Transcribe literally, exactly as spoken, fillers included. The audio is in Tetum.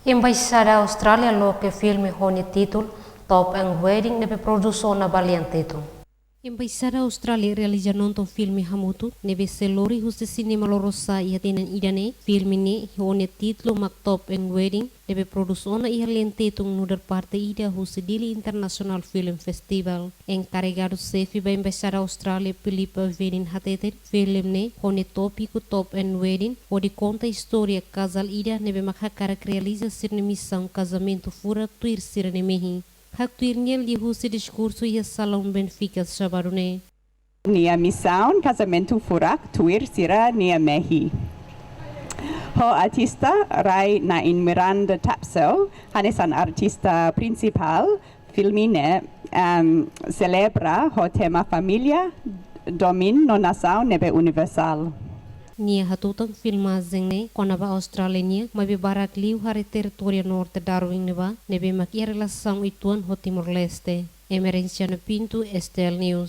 Embaixada Austrália loke filme ho nia títulu Top End Wedding ne'ebé produsaun ona ba lian Tetun. Embaixada Austrália realiza nonton filme hamutuk ne'ebé sei lori husi Cinema Lorosá iha tinan ida-ne'e. Filme ne'e ho nia títulu mak Top End Wedding ne'ebé produsaun ona iha lian Tetun nu'udar parte ida husi Dili International Film Festival. Enkarregadu xefe ba Embaixada Austrália, Philippa Venin hateten, filme ne'e ho nia tópiku Top End Wedding hodi konta istória kazál ida ne'ebé mak hakarak realiza sira-nia misaun kazamentu furak tuir sira-nia mehi. Haktuir nia liuhusi diskursu iha Salaun Benfica sábadu ne'e. Nia misaun kazamentu furak tuir sira-nia mehi. Ho artista rai Nain Miranda Tapsell hanesan artista prinsipál, filme ne'e, em, selebra ho tema família, domin no nasaun ne'ebé universál. Nia hatutan filmajen ne'e kona-ba Austrália nian, maibé barak liu haree territóriu Norte Darwin ne'ebá, ne'ebé mak iha relasaun uitoan ho Timor-Leste. Emerenciana Pinto, S T L News.